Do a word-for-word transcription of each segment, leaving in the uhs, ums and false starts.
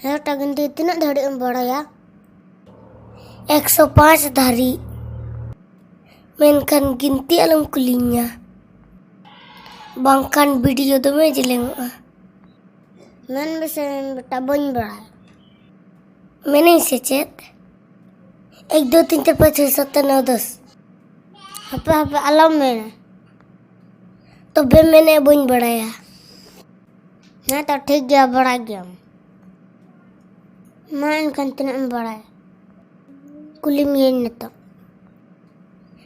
ᱦᱮᱸ ᱵᱮᱴᱟ, ᱜᱤᱱᱛᱤ ᱛᱤᱱᱟᱹᱜ ᱫᱷᱟᱹᱨᱤᱡ ᱮᱢ ᱵᱟᱲᱟᱭᱟ? ᱮᱠᱥᱚ ᱯᱟᱸᱪ ᱫᱷᱟᱹᱨᱤᱡ᱾ ᱢᱮᱱᱠᱷᱟᱱ ᱜᱤᱱᱛᱤ ᱟᱞᱚᱢ ᱠᱩᱞᱤᱧᱟ, ᱵᱟᱝᱠᱷᱟᱱ ᱵᱷᱤᱰᱤᱭᱳ ᱫᱚᱢᱮ ᱡᱮᱞᱮᱧᱚᱜᱼᱟ᱾ ᱢᱮᱱ ᱢᱮᱥᱮ ᱵᱮᱴᱟ, ᱵᱟᱹᱧ ᱵᱟᱲᱟᱭᱟ᱾ ᱢᱮᱱᱟᱹᱧ ᱥᱮ ᱪᱮᱫ? ᱮᱠ ᱫᱩ ᱛᱤᱱ ᱪᱟᱨ ᱯᱟᱸᱪ ᱪᱷᱚᱭ ᱥᱟᱛ ᱟᱴ ᱱᱚᱭ ᱫᱚᱥ᱾ ᱦᱟᱯᱮ ᱦᱟᱯᱮ, ᱟᱞᱚᱢ ᱢᱮᱱᱟ᱾ ᱛᱚᱵᱮ ᱢᱮᱱᱮ, ᱵᱟᱹᱧ ᱵᱟᱲᱟᱭᱟ᱾ ᱦᱮᱸ ᱛᱚ ᱴᱷᱤᱠ ᱜᱮᱭᱟ, ᱵᱟᱲᱟᱭ ᱜᱮᱭᱟᱢ᱾ ᱢᱟ ᱮᱱᱠᱷᱟᱱ ᱛᱤᱱᱟᱹᱜ ᱮᱢ ᱵᱟᱲᱟᱭᱟ? ᱠᱩᱞᱤ ᱢᱤᱭᱟᱹᱧ ᱱᱤᱛᱚᱜ᱾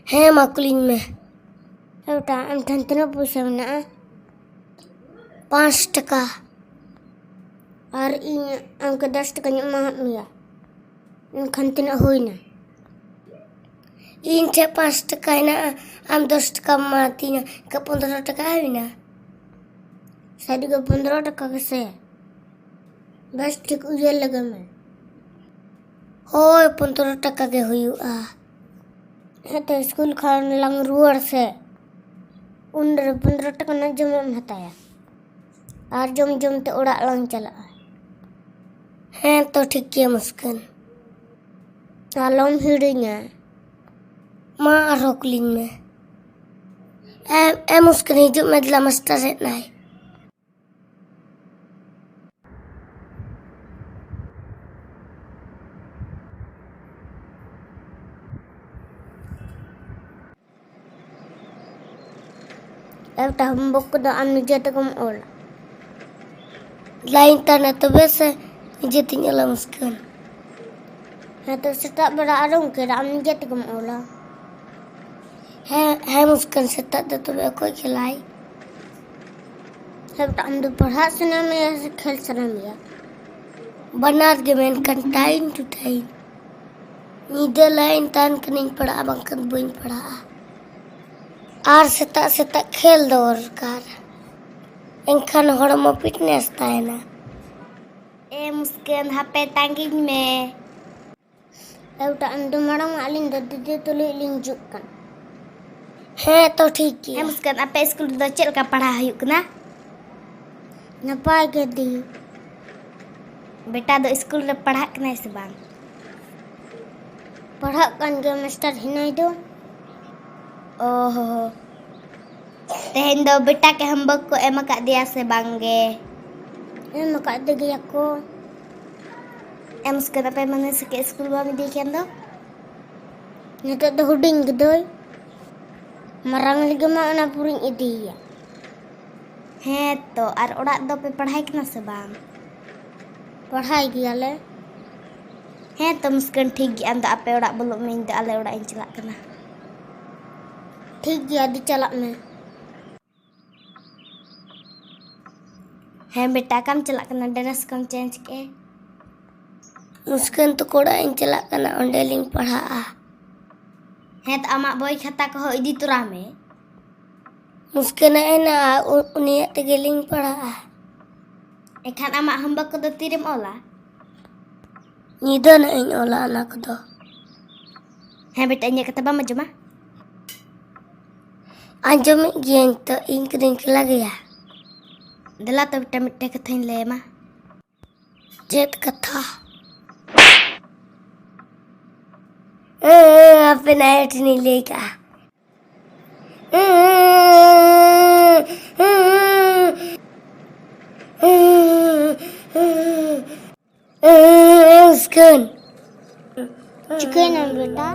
ᱦᱮᱸ ᱢᱟ ᱠᱩᱞᱤᱧ ᱢᱮ᱾ ᱦᱮᱸ ᱵᱮᱴᱟ, ᱟᱢ ᱴᱷᱮᱱ ᱛᱤᱱᱟᱹᱜ ᱯᱚᱭᱥᱟ ᱢᱮᱱᱟᱜᱼᱟ? ᱯᱟᱸᱪ ᱴᱟᱠᱟ᱾ ᱟᱨ ᱤᱧ ᱟᱢ ᱠᱮ ᱫᱚᱥ ᱴᱟᱠᱟᱧ ᱮᱢᱟᱦᱟᱫ ᱢᱮᱭᱟ, ᱮᱱᱠᱷᱟᱱ ᱛᱤᱱᱟᱹᱜ ᱦᱩᱭᱱᱟ? ᱤᱧ ᱴᱷᱮᱱ ᱯᱟᱸᱪ ᱴᱟᱠᱟ ᱦᱮᱱᱟᱜᱼᱟ, ᱟᱢ ᱫᱚᱥ ᱴᱟᱠᱟᱢ ᱮᱢᱟᱫᱤᱧᱟ, ᱮᱱᱠᱷᱟᱱ ᱯᱚᱱᱫᱽᱨᱚ ᱴᱟᱠᱟ ᱦᱩᱭᱱᱟ᱾ ᱥᱟᱹᱨᱤᱜᱮ ᱯᱚᱱᱫᱽᱨᱚ ᱴᱟᱠᱟ ᱜᱮᱥᱮ? ᱵᱮᱥ ᱴᱷᱤᱠ ᱩᱭᱦᱟᱹᱨ ᱞᱮᱜᱮ ᱢᱮ᱾ ᱦᱳᱭ, ᱯᱚᱱᱫᱽᱨᱚ ᱴᱟᱠᱟ ᱜᱮ ᱦᱩᱭᱩᱜᱼᱟ᱾ ᱦᱮᱸᱛᱚ, ᱥᱠᱩᱞ ᱠᱷᱚᱱ ᱞᱟᱝ ᱨᱩᱣᱟᱹᱲ ᱥᱮ, ᱩᱱᱨᱮ ᱯᱚᱱᱫᱽᱨᱚ ᱴᱟᱠᱟ ᱨᱮᱱᱟᱜ ᱡᱚᱢᱟᱜ ᱮᱢ ᱦᱟᱛᱟᱭᱟ᱾ ᱟᱨ ᱡᱚᱢ ᱡᱚᱢ ᱛᱮ ᱚᱲᱟᱜ ᱞᱟᱝ ᱪᱟᱞᱟᱜᱼᱟ᱾ ᱦᱮᱸ ᱛᱚ, ᱴᱷᱤᱠ ᱜᱮᱭᱟ ᱢᱩᱥᱠᱟᱹᱱ᱾ ᱟᱞᱚᱢ ᱦᱤᱲᱤᱧᱟ᱾ ᱢᱟ ᱟᱨᱦᱚᱸ ᱠᱩᱞᱤᱧ ᱢᱮ᱾ ᱮ, ᱮ ᱢᱩᱥᱠᱟᱹᱱ, ᱦᱤᱡᱩᱜ ᱢᱮ ᱫᱮᱞᱟ, ᱢᱟᱥᱴᱟᱨ ᱦᱮᱡ ᱱᱟᱭ᱾ ᱮ ᱵᱮᱴᱟ, ᱦᱳᱢᱣᱟᱨᱠ ᱠᱚᱫᱚ ᱟᱢ ᱱᱤᱡᱮ ᱛᱮᱜᱮᱢ ᱚᱞᱟ᱾ ᱞᱟᱭᱤᱱ ᱛᱟᱦᱮᱱᱟ ᱛᱚᱵᱮ ᱥᱮ ᱱᱤᱡᱮ ᱛᱤᱧ ᱚᱞᱟ ᱢᱩᱥᱠᱟᱹᱱ᱾ ᱦᱮᱸ ᱛᱚ, ᱥᱮᱛᱟᱜ ᱵᱮᱲᱟ ᱟᱨᱚ ᱚᱱᱠᱟ ᱟᱢ ᱱᱤᱡᱮ ᱛᱮᱜᱮᱢ ᱚᱞᱟ᱾ ᱦᱮᱸ, ᱦᱮᱸ ᱢᱩᱥᱠᱟᱹᱱ, ᱥᱮᱛᱟᱜ ᱫᱚ ᱛᱚᱵᱮ ᱚᱠᱚᱭ ᱠᱷᱮᱞᱟᱭ? ᱦᱮᱸ ᱵᱮᱴᱟ, ᱟᱢ ᱫᱚ ᱯᱟᱲᱦᱟᱜ ᱥᱟᱱᱟ ᱢᱮᱭᱟ ᱥᱮ ᱠᱷᱮᱞ ᱥᱟᱱᱟ ᱢᱮᱭᱟ? ᱵᱟᱱᱟᱨ ᱜᱮ, ᱢᱮᱱᱠᱷᱟᱱ time to time᱾ ᱧᱤᱫᱟᱹ ᱞᱟᱭᱤᱱ ᱛᱟᱦᱮᱱ ᱠᱷᱟᱱᱤᱧ ᱯᱟᱲᱦᱟᱜᱼᱟ, ᱵᱟᱝᱠᱷᱟᱱ ᱵᱟᱹᱧ ᱯᱟᱲᱦᱟᱜᱼᱟ᱾ ᱟᱨ ᱥᱮᱛᱟᱜ ᱥᱮᱛᱟᱜ ᱠᱷᱮᱞ ᱫᱚᱨᱠᱟᱨ, ᱮᱱᱠᱷᱟᱱ ᱦᱚᱲᱢᱚ fitness ᱛᱟᱦᱮᱱᱟ᱾ ᱮ ᱢᱩᱥᱠᱟᱹᱱ, ᱦᱟᱯᱮ ᱛᱟᱺᱜᱤᱧ ᱢᱮ᱾ ᱮ ᱵᱮᱴᱟ, ᱟᱢ ᱫᱚ ᱢᱟᱲᱟᱝ ᱢᱟ, ᱟᱹᱞᱤᱧ ᱫᱚ ᱫᱤᱫᱤ ᱛᱩᱞᱩᱡ ᱞᱤᱧ ᱦᱤᱡᱩᱜ ᱠᱟᱱᱟ᱾ ᱦᱮᱸ ᱛᱚ, ᱴᱷᱤᱠ ᱜᱮᱭᱟ᱾ ᱦᱮᱸ ᱢᱩᱥᱠᱟᱹᱱ, ᱟᱯᱮ ᱥᱠᱩᱞ ᱨᱮᱫᱚ ᱪᱮᱫ ᱞᱮᱠᱟ ᱯᱟᱲᱦᱟᱣ ᱦᱩᱭᱩᱜ ᱠᱟᱱᱟ? ᱱᱟᱯᱟᱭ ᱜᱮ ᱫᱤ᱾ ᱵᱮᱴᱟ ᱫᱚ ᱥᱠᱩᱞ ᱨᱮ ᱯᱟᱲᱦᱟᱜ ᱠᱟᱱᱟᱭ ᱥᱮ ᱵᱟᱝ? ᱯᱟᱲᱦᱟᱜ ᱠᱟᱱ ᱜᱮᱭᱟ ᱢᱟᱥᱴᱟᱨ ᱦᱤᱱᱟᱹᱭ ᱫᱚ᱾ ᱚ ᱦᱚ᱾ ᱛᱮᱦᱮᱧ ᱫᱚ ᱵᱮᱴᱟ ᱠᱮ ᱦᱳᱢᱣᱟᱨᱠ ᱠᱚ ᱮᱢ ᱟᱠᱟᱫ ᱫᱮᱭᱟ ᱥᱮ ᱵᱟᱝ ᱜᱮ? ᱮᱢ ᱟᱠᱟᱫ ᱫᱮ ᱜᱮᱭᱟ ᱠᱚ᱾ ᱮᱢ ᱥᱠᱟᱱ ᱟᱯᱮ ᱢᱟᱱᱮ ᱥᱮ ᱥᱠᱩᱞ ᱵᱟᱢ ᱤᱫᱤᱭ ᱠᱷᱟᱱ ᱫᱚ? ᱱᱤᱛᱚᱜ ᱫᱚ ᱦᱩᱰᱤᱧ ᱜᱮᱫᱚᱭ᱾ ᱢᱟᱨᱟᱝ ᱞᱟᱹᱜᱤᱫ ᱢᱟ ᱚᱱᱟ ᱯᱩᱨᱤᱧ ᱤᱫᱤᱭᱮᱭᱟ᱾ ᱦᱮᱸ ᱛᱚ, ᱟᱨ ᱚᱲᱟᱜ ᱫᱚ ᱯᱮ ᱯᱟᱲᱦᱟᱭ ᱠᱟᱱᱟ ᱥᱮ ᱵᱟᱝ? ᱯᱟᱲᱦᱟᱭ ᱜᱮᱭᱟᱞᱮ᱾ ᱦᱮᱸ ᱛᱚ ᱢᱩᱥᱠᱟᱹᱱ, ᱴᱷᱤᱠ ᱜᱮᱭᱟ, ᱟᱢ ᱫᱚ ᱟᱯᱮ ᱚᱲᱟᱜ ᱵᱚᱞᱚᱜ ᱢᱮ, ᱤᱧ ᱫᱚ ᱟᱞᱮ ᱚᱲᱟᱜ ᱤᱧ ᱪᱟᱞᱟᱜ ᱠᱟᱱᱟ᱾ ᱴᱷᱤᱠ ᱜᱮᱭᱟ, ᱟᱫᱚ ᱪᱟᱞᱟᱜ ᱢᱮ᱾ ᱦᱮᱸ ᱵᱮᱴᱟ, ᱚᱠᱟᱢ ᱪᱟᱞᱟᱜ ᱠᱟᱱᱟ? ᱰᱨᱮᱥ ᱠᱚᱢ ᱪᱮᱧᱡᱽ ᱠᱮᱫ? ᱢᱩᱥᱠᱟᱹᱱ ᱛᱟᱠᱚ ᱚᱲᱟᱜ ᱤᱧ ᱪᱟᱞᱟᱜ ᱠᱟᱱᱟ, ᱚᱸᱰᱮ ᱞᱤᱧ ᱯᱟᱲᱦᱟᱜᱼᱟ᱾ ᱦᱮᱸ ᱛᱚ, ᱟᱢᱟᱜ ᱵᱳᱭ ᱠᱷᱟᱛᱟ ᱠᱚᱦᱚᱸ ᱤᱫᱤ ᱛᱚᱨᱟ ᱢᱮ᱾ ᱢᱩᱥᱠᱟᱹᱱᱟᱜ ᱦᱮᱱᱟᱜᱼᱟ, ᱩ-, ᱩᱱᱤᱭᱟᱜ ᱛᱮᱜᱮ ᱞᱤᱧ ᱯᱟᱲᱦᱟᱜᱼᱟ᱾ ᱮᱱᱠᱷᱟᱱ ᱟᱢᱟᱜ ᱦᱳᱢᱣᱟᱨᱠ ᱠᱚᱫᱚ ᱛᱤᱨᱮᱢ ᱚᱞᱟ? ᱧᱤᱫᱟᱹ ᱱᱟᱜ ᱤᱧ ᱚᱞᱟ ᱚᱱᱟ ᱠᱚᱫᱚ᱾ ᱦᱮᱸ ᱵᱮᱴᱟ, ᱤᱧᱟᱹᱜ ᱠᱟᱛᱷᱟ ᱵᱟᱢ ᱟᱸᱡᱚᱢᱟ? ᱟᱸᱡᱚᱢᱮᱫ ᱜᱤᱭᱟᱹᱧ ᱛᱚ, ᱤᱧ ᱠᱚᱫᱚᱧ ᱠᱷᱮᱞᱟ ᱜᱮᱭᱟ᱾ ᱫᱮᱞᱟ ᱛᱚ ᱵᱮᱴᱟ, ᱢᱤᱫᱴᱮᱱ ᱠᱟᱛᱷᱟᱧ ᱞᱟᱹᱭᱟᱢᱟ᱾ ᱪᱮᱫ ᱠᱟᱛᱷᱟ? ᱦᱟᱯᱮ ᱱᱟᱭ ᱴᱷᱮᱱᱤᱧ ᱞᱟᱹᱭ ᱠᱟᱜᱼᱟ᱾ ᱩᱥᱠᱟᱹᱱ᱾ ᱪᱤᱠᱟᱹᱭᱮᱱᱟᱢ ᱵᱮᱴᱟ?